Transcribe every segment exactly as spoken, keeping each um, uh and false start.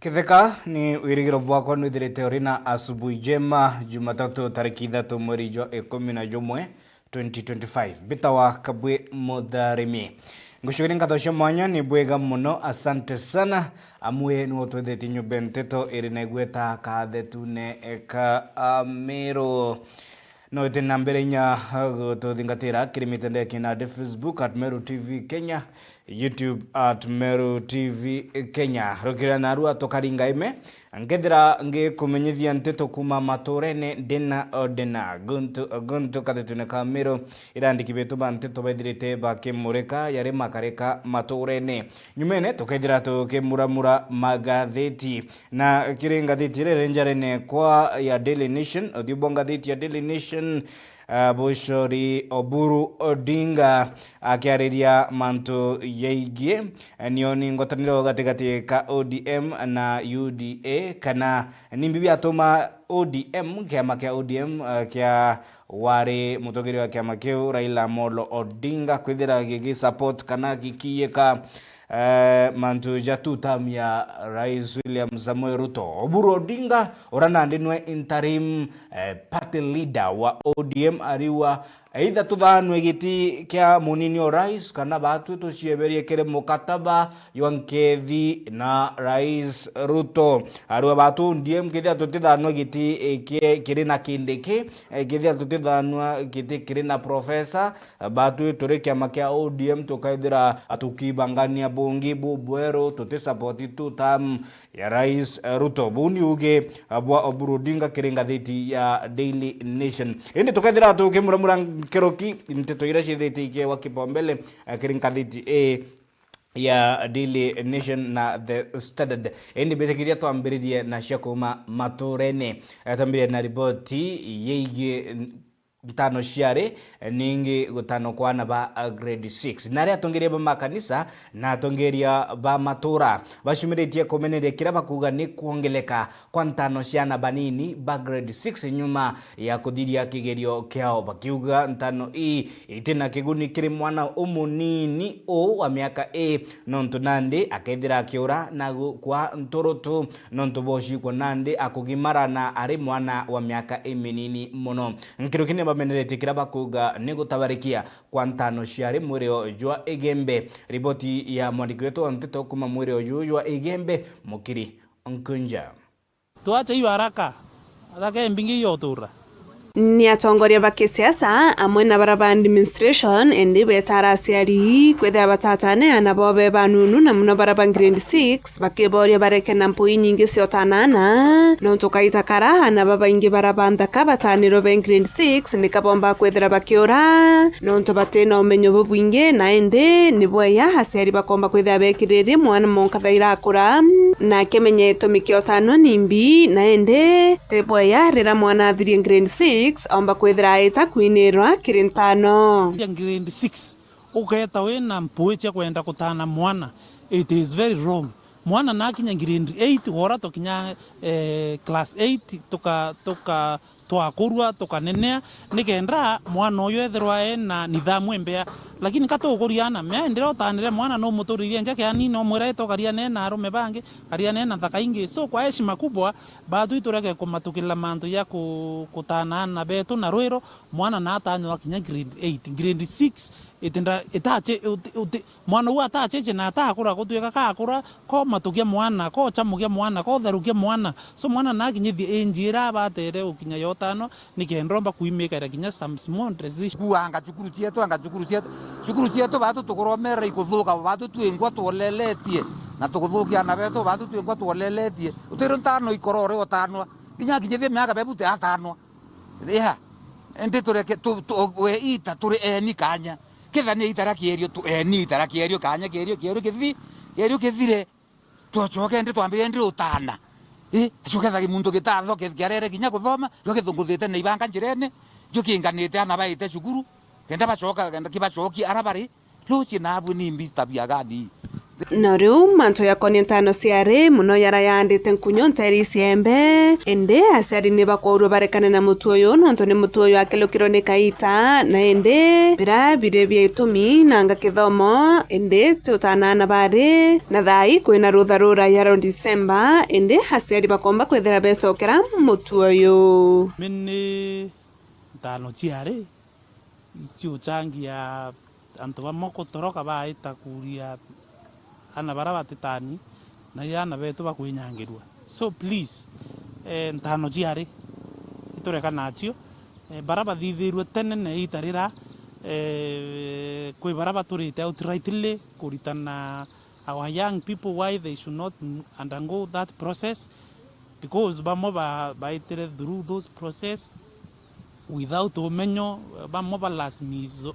Kitheka, ni wirigiro bwakwa nwithirite uri na asubuhi njema, Jumatatu tariki ithatu mweri jwa ikumi na jumwe, twenty twenty-five. Mbitawa Kabwi Mutharimi. Ngucokeria nkatho cia mwanya, ni bwega muno, asante sana. Amwe niwe utwithetie nyumba nteto iri na igweta kathetune ka Amiru. No wite na mbere inya gututhingatira kiri mitandao ya kinandi, Facebook at Meru T V Kenya, YouTube at Meru T V Kenya. Rukira narua tukaringa ime, nkethira ngikumenyithia nteto kuma maturene ndina o ndina. Guntu, guntu kathetune ka Meru, irandiki betu ba nteto baithirite bakimurika yari makarika maturene. Nyumene tukethira tukimuramura magatheti. Na kiri ngatheti iria iri njarene kwa ya Daily Nation, uthiu bwa ngatheti ya Daily Nation, ah, bucori Oburu Odinga akiariria mantu yaigie, eh, nioni ngwataniro gatigati ka O D M na U D A, kana nimbi biatuma O D M, kiama kia O D M, eh, kia wari mutongeria wa kiama kiu Raila Amolo Odinga kwithira gigi support kana gikiiyika eh, mantu ja two term ya Rais William Samoei Ruto. Oburu Odinga, ura nandi nwe interim, eh, party leader wa O D M, ariwa either tuthanwe giti kia munini o rais, kana batwi tucieberie kiri mukataba jwa nkethi na Rais Ruto. Ariwa batwi O D M, kethia tutithanwa giti, eh, ki-, kiri na Kindiki, eh, kethia tutithanwa giti kiri na Professor, Batwi turi kiama kia O D M tukaithira tukibangania bungi bubweru, tuti support two term ya Rais, eh, Ruto. Buu ni uge, eh, bwa Oburu Odinga kiri ngathiti ya Daily Nation. Indi tukaithira tukimuramura nkeroki nteto iria ciithitie ikiewa kipaumbele, eh, kiri ngathiti ii ya Daily Nation na The Standard. Indi mbitikiria twambiririe na cia kuuma maturene. Eh, twambiririe na riboti yigie ntano ciari, eh, ningi gutano kwa ana ba, ah, grade six. Na aria atongeria ba makanisa na atongeria ba matura bacumiritie kumeneria kiria bakuuga ni kwongeleka kwa ntano cia ana banini ba grade six nyuma ya kuthiria kigerio kiao, bakiuga ntano ii itina kiguni kiri mwana umunini uu wa miaka ii, nontu nandi akethira akiura na gu-, kwa nturutu nontu bwa ucikwa nandi akugimara na ari mwana wa miaka iminini mono. Nkiruki ni bameneretie kiria bakuuga ni gutabarikia kwa ntano ciari mwirio jwa Igembe. Riboti ya mwandiki wetu wa nteto kuma mwirio juu jwa Igembe, Mukiri Nkunja. Tuache hiyo haraka. Haraka mbingi hiyo utura. Ni atongoria ba kisiasa amwe na bara ba administration, indi betara aciari kwithira batatane ana bobe banunu, na muno bara ba grade six, bakiboria bareke na mpui nyingi cia utanana, nontu kaita kara ana babaingi bara ba nthaka batanirwe be grade six nika bomba kwithira bakiura, nontu batina umenyo bubwingi, na indi ni bweya aciari bakomba kwithira bekiririe mwana monka thaira akura, na akimenya itumi kia utanwa nimbi, na indi ti bweya rira mwana athirie grade six omba kwithira aita kwinirwa kiri ntano. Grade six, ukeeta wina mpui cia kwenda kutana mwana, it is very wrong. Mwana nakinya grade eight, wora tukinya, eh, class eight, tuka, tuka, twakurua, tukanenea, nikenda mwana uyu ethirwa ena nidhamu imbea. Lakini ka tukuria ana, mea ndira utanire mwana, no umuturirie nja kiani, no umwira ita ukaria nee na arume bangi, karia nee na nthaka ingi. So, kwa heshima kubwa, batwi tureke kumatukirira mantu ya ku-, kutana ana betu na rwiro, mwana na atanywa kinya grade eight, grade six, itinda, itache, uti, uti, Mwana uu atacheche na atakura gutwika kakura, ko matugia mwana, ko chamugia mwana, ko tharukia mwana. So mwana nakinyithie age ira abatere gukinya ya utano, nikenda omba kuimikaira kinya some small decision. Kuanga cukuru cietu, anga cukuru cietu. Cukuru cietu batu tukuromerera ikuthuka, batu twingwa twoleletie, na tukuthukia ana betu, batu twingwa twoleletie. Utiri ntano ikoro uri utanwa. Kinya akinyithie miaka bebu te atanwa. Ria, indi tureke tu, tu, we ita turi eni kanya. Ketha ni ita ria kierio, tu eni ita ria kierio kanya, kierio, kierio kithi-, kierio kithire. Twocoke indi twambire indi utana. I, acio ketha muntu gitatho ki-, kiarere kinya kuthoma, rio kithunguthite na ibanga njirene, rio kinganite ana baite cukuru, kenda bacoka, kenda kibacokie ara bari. Rucio nabwe ni mbi tabia gani ii? No riu mantu jakonie ntano ciari mono jara jaandite nkunyu nteere iciembe, indi aciari ni bakwaurua barekane na mutu uyu, nontu ni mutu uyu akelukirwe ni kaita, na indi bira biri bia itumi nanga kithomo, indi ti utanaana bari na thaai kwina rutha ruraja rwa December, indi aciari bakomba kwithira becokera mutu uyu. Mini ntano ciari iciuchangia antu bamwe kutoroka baita kuria ana bara batitani, na aana betu bakwinyangirua. So please, eh, ntano ciari itureka nacio, eh, bara bathithirue tene na ita rira, eh, kwi bara baturite outrightly kuritana our young people why they should not undergo that process, because bamwe ba-, baitire through those process without umenyo, bamwe balazimizo-,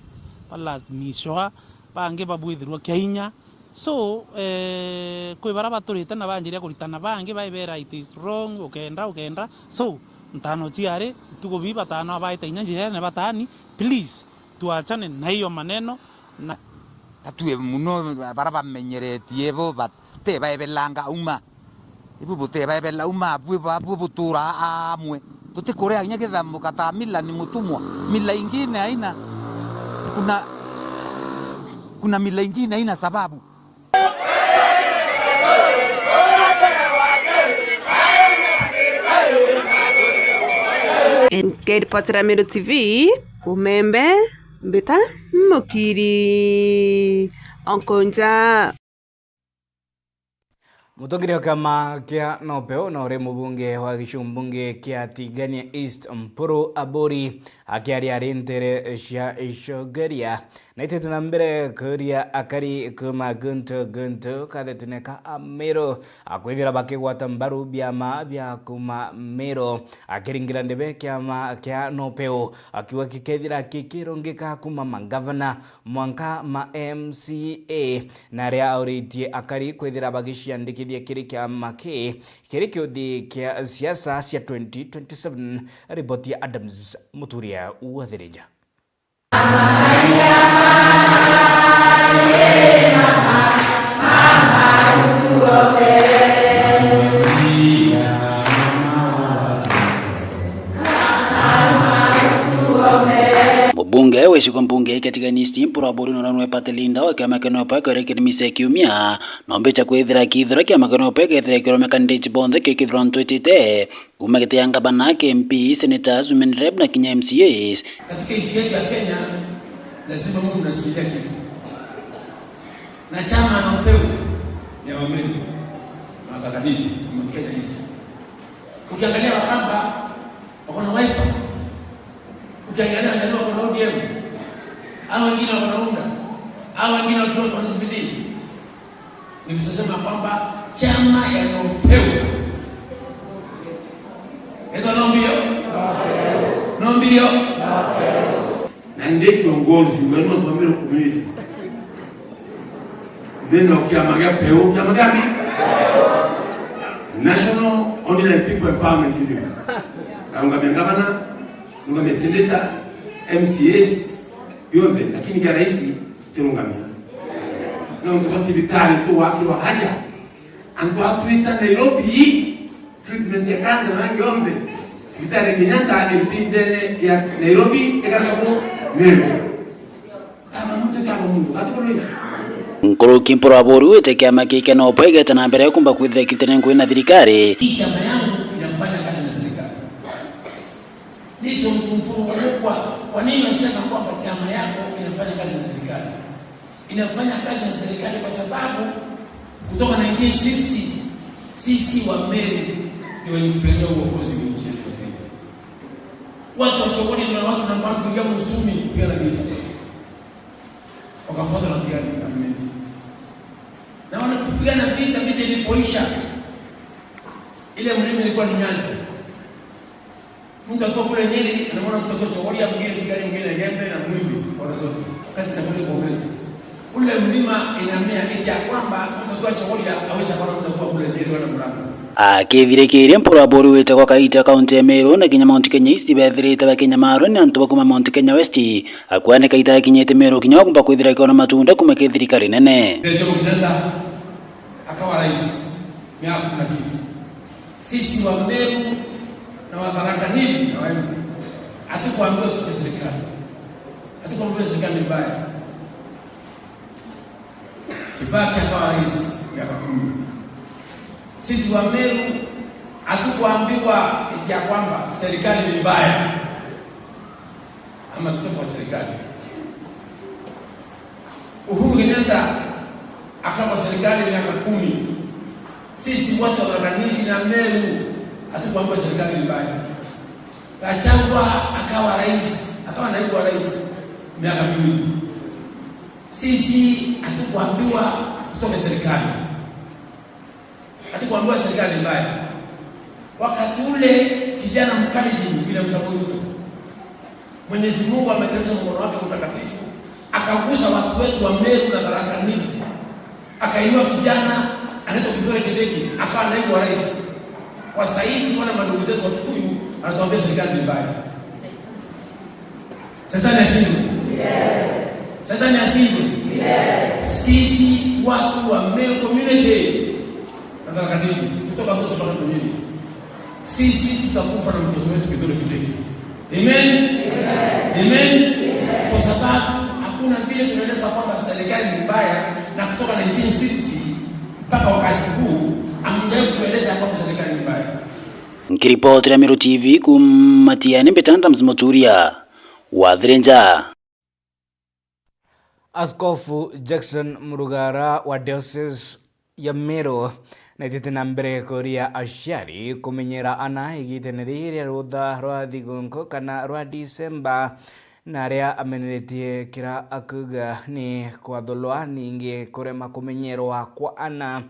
balazimishwa, bangi babwithirwa kia inya. So, eh, kwi bara baturite na banjiria kuritana, bangi baibera it is wrong, ukenda, ukenda. So, ntano ciari, ntuku bii batano abaita inya njirene batani, please, tuachane na hiyo maneno. Na katue muno bara bamenyeretie bo bate baebelanga uma. Ibu bute baebela uma, abue ba-, abue butura amwe. Tutikurea kinya githambo kata mila ni mutumwa. Mila ingine haina, kuna, kuna mila ingine haina sababu. Nkiripotera Meru T V, Umembe, Mbita Mukiri, Onkonja. Mutongeria wa kiama kia Nopeu na uri mubunge wa gicigo mbunge kia Tigania East, Mpuru Aburi, akiaria ari ntere cia icogeria, naitite na mbere kuria akari kuma guntu guntu kathetine ka Meru akwithira bakigwata mbaru biama bia kuma Meru, akiringira ndebe kiama kia Nopeu akiuga gikethira gikirungika kuma mangavana mwanka ma M C A, na aria auritie akari kwithira bagiciandikithia kiri kiama kii kiri kiuthi kia siasa cia twenty twenty-seven. Riboti ya Adams Muturia wa Thirija. Mubunge wa gicigo mbunge kia Tigania East, Mpuru Aburi, na uria nwe party leader wa kiama kia Nopeu, Eric Miseki Umia, no mbicha kwithira akithura kiama kia Nopeu kethira kirome candidate bonthe kiri kithurano twitite, kuma giti ya ngavana, M Ps, senators, women rep na kinya M C As. Katika nchi yetu ya Kenya, lazima muwe mnashikilia kitu. Na chama Nopeu ni ya Wameru, na Tharaka Nithi, Mount Kenya East. Ukiangalia Wakamba, wako na Wiper. Ukiangalia Wajaluo, wako na O D M. Hao wengine wako na UDA. Hao wengine wakiwa wako na Jubilee. Ni kusema kwamba chama ya Nopeu. Ethwa no mbio? No mbio? Na ndi kiongozi wenu watu wa Meru community. Ndina kiama gia Peu, kiama gia mi? National Ordinary People Empowerment Union. Narungamia ngavana, narungamia senator, M C As, bionthe, lakini kia rais tirungamia. Nontu bwa cibitari tugwakirwa aja. Antu atwita Nairobi, treatment ya cancer na yonthe, cibitari ya Kenyatta iruti ndene ya Nairobi, ikareka ku Meru. Kama mtu kama mundu, gatuko nini? Nkuruki Mpuru Aburi wite kiama kii kia Nopeu igete na mbere kumba kwithira ikirite ngugi na thirikari. Hii chama yangu inafanya kazi na serikali. Ni tontu Mpuru kwa, kwa nini nasema kwamba chama yako inafanya kazi na serikali? Inafanya kazi na serikali kwa sababu kutoka nineteen sixty, sisi wa Meru ndio wenye kupigania uongozi wa nchi yetu ya Kenya. Watu wa Chogoni na watu na watu kuingia msituni kupigana vita. Wakafuata na Tigania government. Na wanapigana vita, vita ilipoisha, ile mlima ilikuwa ni nyasi. Mtu akiwa kule Nyeri, anaona mtu akiwa Chogoria, mwingine Tigania, mwingine Igembe na Mwimbi, wanazote. Wakati Samuel kuongeza. Ule mlima inamea, eti ya kwamba mtu akiwa Chogoria, aweza kuona mtu akiwa kule Nyeri, wana Murang'a. Akithirikiria Mpuru Aburi wite kwa kaita kaunti ya Meru na kinya Mount Kenya East bethirite bakinyamarwe ni antu ba kuma Mount Kenya West, akwanika itakinyite Meru kinya kumba kwithira kiona matunda kuma ki thirikari nene. Jomo Kenyatta, akawa rais miaka kumi na kitu. Sisi wa Meru na wa Tharaka Nithi na wa Embu, hatukuambiwa tutoke serikali. Hatukuambiwa serikali ni mbaya. Kibaki akawa rais miaka kumi. Sisi wa Meru hatukuambiwa eti ya kwamba serikali ni mbaya ama tutoke kwa serikali. Uhuru Kenyatta akawa serikali miaka kumi. Sisi watu wa Tharaka Nithi na Meru hatukuambiwa serikali ni mbaya. Gachagua akawa rais, akawa naibu wa rais miaka miwili. Sisi hatukuambiwa tutoke serikali. Hatukuambiwa serikali ni mbaya. Wakati ule kijana Mkalenjin, William Samoei Ruto, Mwenyezi Mungu ameteremsha mkono wake mtakatifu, akagusa watu wetu wa Meru na Tharaka Nithi, akainua kijana anaitwa Kithure Kindiki, akawa naibu wa rais. Kwa saizi, wana mandugu zetu wa Kikuyu anatuambia serikali ni mbaya. Shetani ashindwe. Shetani ashindwe. Sisi watu wa Meru community, na Tharaka Nithi, kutoka Mbozi mpaka Bung'ini, sisi tutakufa na mtoto wetu Kithure Kindiki. Amen. Amen. Kwa sababu hakuna vile tunaeleza kwamba serikali ni mbaya, na kutoka nineteen sixty mpaka wakati huu, hamjawahi kutueleza kwamba serikali ni mbaya. Nkiripotera Meru T V kuuma Tiani, mbita Adams Muturia wa Thirinja. Askofu Jackson Murugara wa Diocese ya Meru naitite na mbere kuria aciari kumenyera ana igitene riri ria rutha rwa thigunku kana rwa Disemba, na aria ameneretie kira akuga ni kwathulwa ningi kurema kumenyerwa kwa ana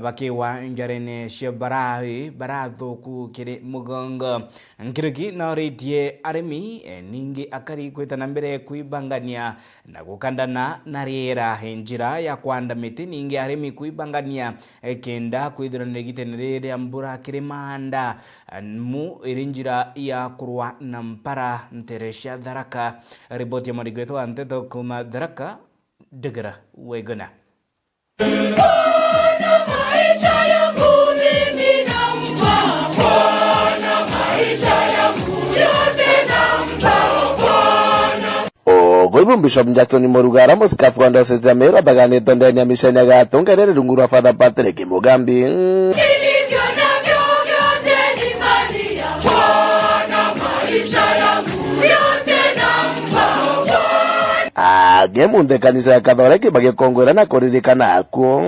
bakiwa njarene cia barai barathuku kiri mugongo. Nkiruki naoritie arimi, e, ningi akari kwita na mbere kwibangania na gukandana na riera, e, njira ya kwanda miti, ningi arimi kwibangania, e, kenda kwithirwa ni rigitene riri ria mbura kiri maanda, e, mu iri njira ya kurwa na mpara ntere cia Tharaka. Riboti ya mwandiki wetu wa nteto kuma Tharaka, Ndegera Wegona. Ogo ibu Bishop Jackson Murugara, musikafu wa Diocese ya Meru, athaganitwe ndene ya misheni ya Gatunga iria iri rungu rwa Father Patrick Mugambi. Angi munthe kanisa ya Kathoreki bagikongwera na kuririkana akuo.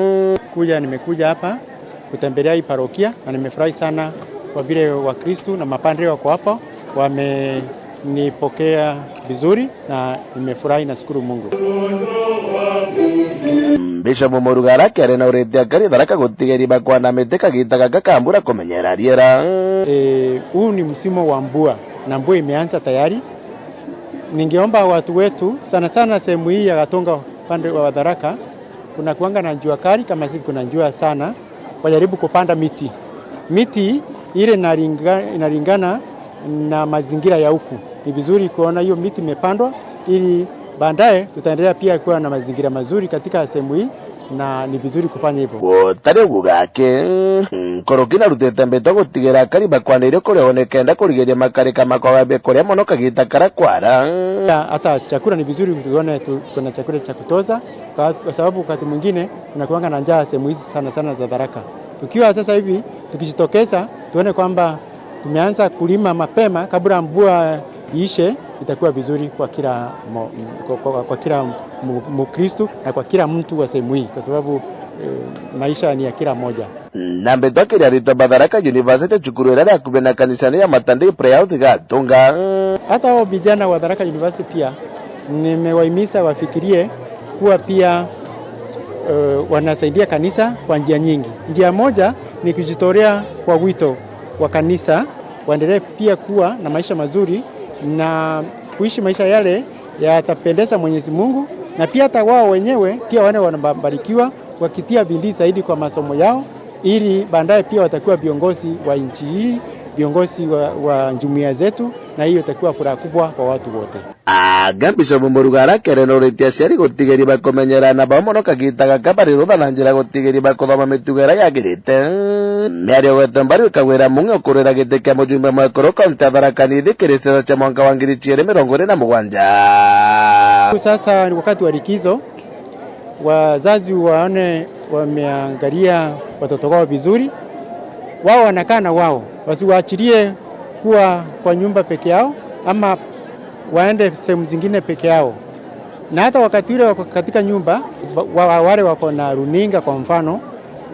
Kuja, nimekuja hapa kutembelea hii parokia na nimefurahi sana kwa vile Wakristu na mapadre wako hapa wamenipokea vizuri na nimefurahi, nashukuru Mungu. Bishop Murugara akiaria nauritie akari Tharaka gutiga iriba kwanda miti kagita gaka ka mbura kumenyera riera. Eh, huu ni msimu wa mvua na mvua imeanza tayari. Ningeomba watu wetu, sana sana sehemu hii ya Gatunga upande wa Tharaka, kuna kuanga na jua kali kama si kuna jua sana, wajaribu kupanda miti. Miti ile inalinga-, inalingana na mazingira ya huku. Ni vizuri kuona hiyo miti imepandwa ili baadaye tutaendelea pia kuwa na mazingira mazuri katika sehemu hii, na ni vizuri kufanya hivyo. Gutari uguo gake, nkuruki narutite mbitwa gutigira akari bakwaniria kurihwo nikenda kurigiria makarika makwaga bikuria mono kagita kara kwara. Hata chakula ni vizuri tuone tu-, tuko na chakula cha kutosha, kwa, kwa sababu wakati mwingine tunakuanga na njaa sehemu hizi sana sana za Tharaka. Tukiwa sasa hivi tukijitokeza, tuone kwamba tumeanza kulima mapema kabla mvua iishe, itakuwa vizuri kwa kila mo-, kwa, kwa, kwa kila mu-, Mukristu na kwa kila mtu wa sehemu hii, kwa sababu, eh, maisha ni ya kila mmoja. Na mbitwa akiria aritwa ba Tharaka University, cukuru iria iri akuvi na kanisani ya Matandei Prayer House Gatunga. Hata hao vijana wa Tharaka University pia nimewahimiza wafikirie kuwa pia, eh, wanasaidia kanisa kwa njia nyingi. Njia moja ni kujitolea kwa wito wa kanisa, waendelee pia kuwa na maisha mazuri na kuishi maisha yale yatapendeza Mwenyezi Mungu, na pia hata wao wenyewe pia wawe wanabarikiwa, wakitia bidii zaidi kwa masomo yao, ili baadaye pia watakuwa viongozi wa nchi hii, viongozi wa, wa jumuiya zetu, na hiyo itakuwa furaha kubwa kwa watu wote. Ah, Anga Bishop Murugara akerenuritie aciari gutigeria bakumenyera aana bao mono kagita gaka bari rutha na njira gutigeria bakuthoma mitugo iria yagirite. Miario gwete mbaru ikagwira mung'e ukurira giti kia mujumbe mwekuru kaunti ya Tharaka Nithi kiri siasa cia mwanka wa ngiri ciiri mirongo iri na mugwanja. Sasa ni wakati wa likizo, wazazi waone wameangalia watoto wao vizuri, wao wanakaa na wao, wasiwaachilie kuwa kwa nyumba peke yao ama waende sehemu zingine peke yao. Na hata wakati ule wako katika nyumba, wa, wa, wale wako na runinga kwa mfano,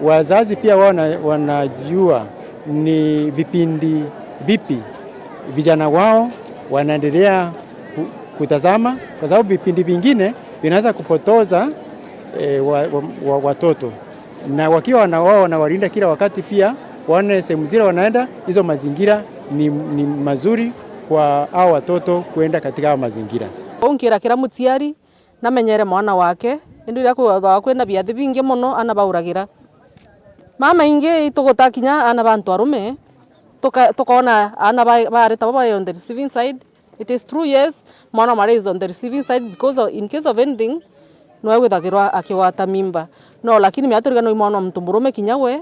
wazazi pia wao wana-, wanajua ni vipindi vipi vijana wao wanaendelea ku-, kutazama, kwa sababu vipindi vingine vinaweza kupotoza, eh, wa, wa, wa, watoto. Na wakiwa wana-, wao wanawalinda kila wakati, pia waone sehemu zile wanaenda, hizo mazingira ni, ni mazuri kwa hao watoto kuenda katika hao mazingira. Uu nkira kira muciari namenyere mwana wake, indi riria kwithagwa kwina biathi bingi mono, aana bauragira. Mamaingi ituguta kinya aana ba antu arume, tuka-, tukoona aana ba-, baari tabo bai on the receiving side. It is true, yes, mwana omwe is on the receiving side because of, in case of anything, noe withagirwa akigwata mimba. No, lakini mea turiganirwe i mwana o muntu murume kinya gwe.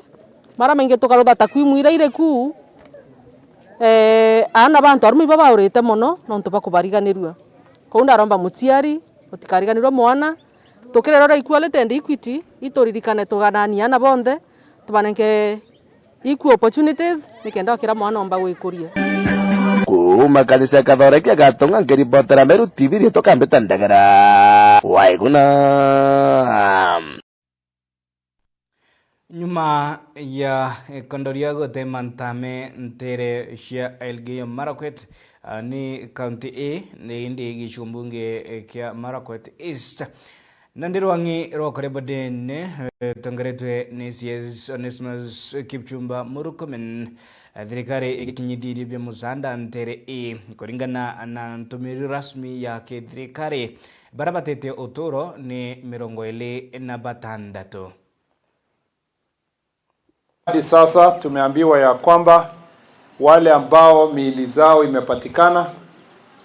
Mara maingi tukarutha takwimu iria iri ku, eh, aana ba antu arume ibo baurite mono nontu bwa kubariganirua. Kou ndaromba muciari, utikariganirwe mwana. Tukirerwa uria equality and equity, ituririkane tugananie aana bonthe, tubanenge equal opportunities, nikenda kira mwana omba gwikuria. Kuuma kanisa ya Kathoreki ya Gatonga, nkiripotera Meru T V, riitwa Kambita Ndegera. Waiguna. Nyuma ya ikondoria gutema ntame ntere cia Elgeyo Marakwet, ah, ni kaunti ii, ni indi gicigo mbunge kia Marakwet East. Nandi rwang'i rwa Okorebodene, eh, rutongeretwe ni C S Onesmus Kipchumba Murkomen, eh, thirikari igikinyithirie bia musaada ntere ii. Kuringana na ntumiri rasmi ya kithirikari, baria batete uturo ni mirongo iri na batandatu. Hadi sasa tumeambiwa ya kwamba wale ambao miili zao imepatikana,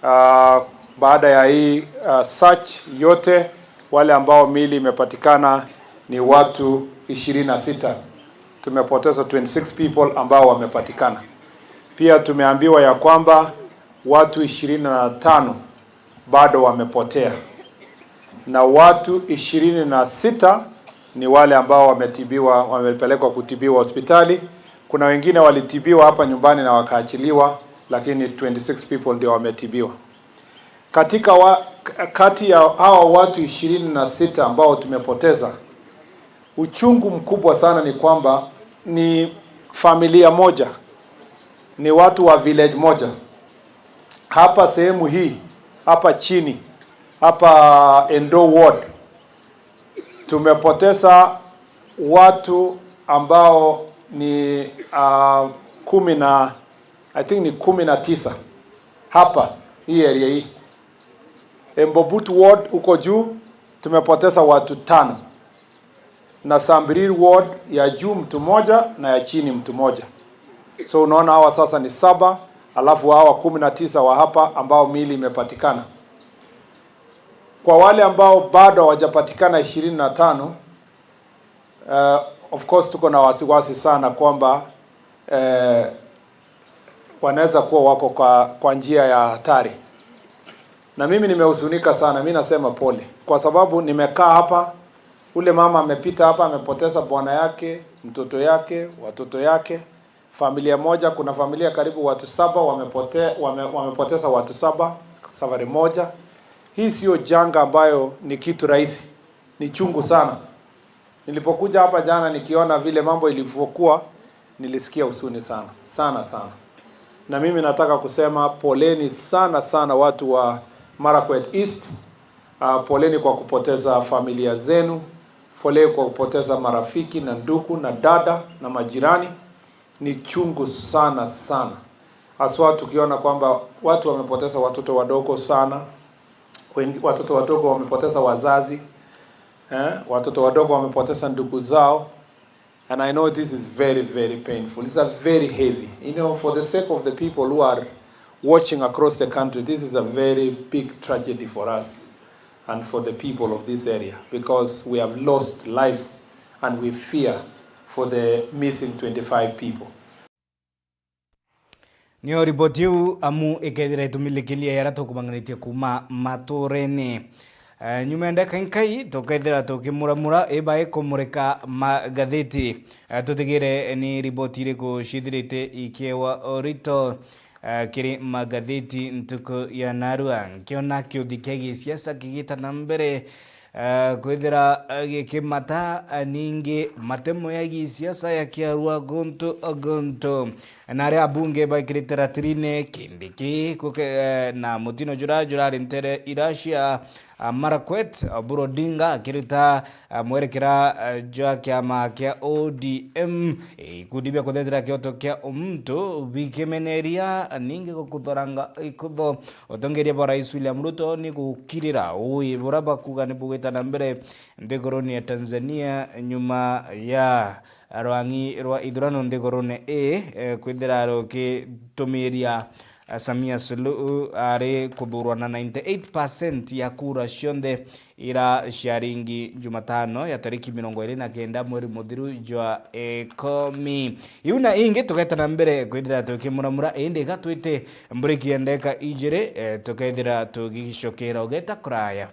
ah, baada ya hii, ah, search yote, wale ambao miili imepatikana ni watu ishirini na sita. Tumepoteza twenty-six people ambao wamepatikana. Pia tumeambiwa ya kwamba watu ishirini na tano bado wamepotea, na watu ishirini na sita ni wale ambao wametibiwa, wamepelekwa kutibiwa hospitali. Kuna wengine walitibiwa hapa nyumbani na wakaachiliwa, lakini twenty-six people ndio wametibiwa. Katika wa-, kati ya hawa watu ishirini na sita ambao tumepoteza, uchungu mkubwa sana ni kwamba ni familia moja, ni watu wa village moja. Hapa sehemu hii, hapa chini, hapa Endo Ward, tumepoteza watu ambao ni, ah, kumi na, I think ni kumi na tisa hapa hii area hii. Embobut Ward huko juu tumepoteza watu tano, na Sambiriri Ward ya juu mtu moja na ya chini mtu moja. So unaona hawa sasa ni saba, alafu hawa kumi na tisa wa hapa ambao miili imepatikana. Kwa wale ambao bado hawajapatikana ishirini na tano, eh, of course tuko na wasiwasi sana kwamba, eh, wanaweza kuwa wako kwa, kwa njia ya hatari. Na mimi nimehuzunika sana, mimi nasema pole. Kwa sababu nimekaa hapa, ule mama amepita hapa, amepoteza bwana yake, mtoto yake, watoto yake, familia moja, kuna familia karibu watu saba wamepote-, wame-, wamepoteza watu saba safari moja. Hii sio janga ambayo ni kitu rahisi, ni chungu sana. Nilipokuja hapa jana nikiona vile mambo ilivyokuwa, nilisikia huzuni sana, sana, sana. Na mimi nataka kusema poleni sana, sana watu wa Marakwet East. Ah, poleni kwa kupoteza familia zenu, poleni kwa kupoteza marafiki na ndugu na dada na majirani. Ni chungu sana, sana. Haswa tukiona kwamba watu wamepoteza watoto wadogo sana, wengi, watoto wadogo wamepoteza wazazi, eh, watoto wadogo wamepoteza ndugu zao. And I know this is very, very painful. It's a very heavy. You know, for the sake of the people who are, Watching across the country, this is a very big tragedy for us and for the people of this area, because we have lost lives and we fear for the missing twenty-five people. Nio riboti iu amu ikethira itumilikiria yaria tukumanganitie kuuma maturene. Eh, nyuma ya ndeka inkai tukethira tukimuramura iba ikumurika magatheti. Eh, tutigire ni riboti iriku cithirite ikiewa urito, eh, kiri magatheti ntuku ya narua. Nkiona kiuthi kia gisiasa kigita na mbere, eh, kwithira, eh, gikimata, eh, ningi matemo ya gisiasa yakiarua guntu guntu. Na aria abunge baikirite ratirine Kindiki kuke-, eh, na mutino jura jurari ntere iracia, ah, Marakwet, Oburu Odinga akiruta, ah, mwerekera, ah, jwa kiama kia O D M, eh, ikundi bia kuthetera kioto kia umuntu bikimeneria ningi gukuthoranga ikutho. Utongeria bwa Rais William Ruto ni gukirira ui bura bakuga ni bugwita na mbere nthiguruni ya Tanzania nyuma ya rwang'i rwa ithurano nthigurune ii, eh, kwithira rukitumiria, eh, Samia Suluhu ari kuthurwa na ninety eight percent ya kura cionthe ira ciaringi Jumatano ya tariki mirongo iri na kenda mweri muthiru jwa ikomi. Iu na ingi tugeta na mbere kwithira tukimuramura, indi ga twite mburiki ya ndeka ijiri, eh, tukethira tugicokera ugeta kuraya.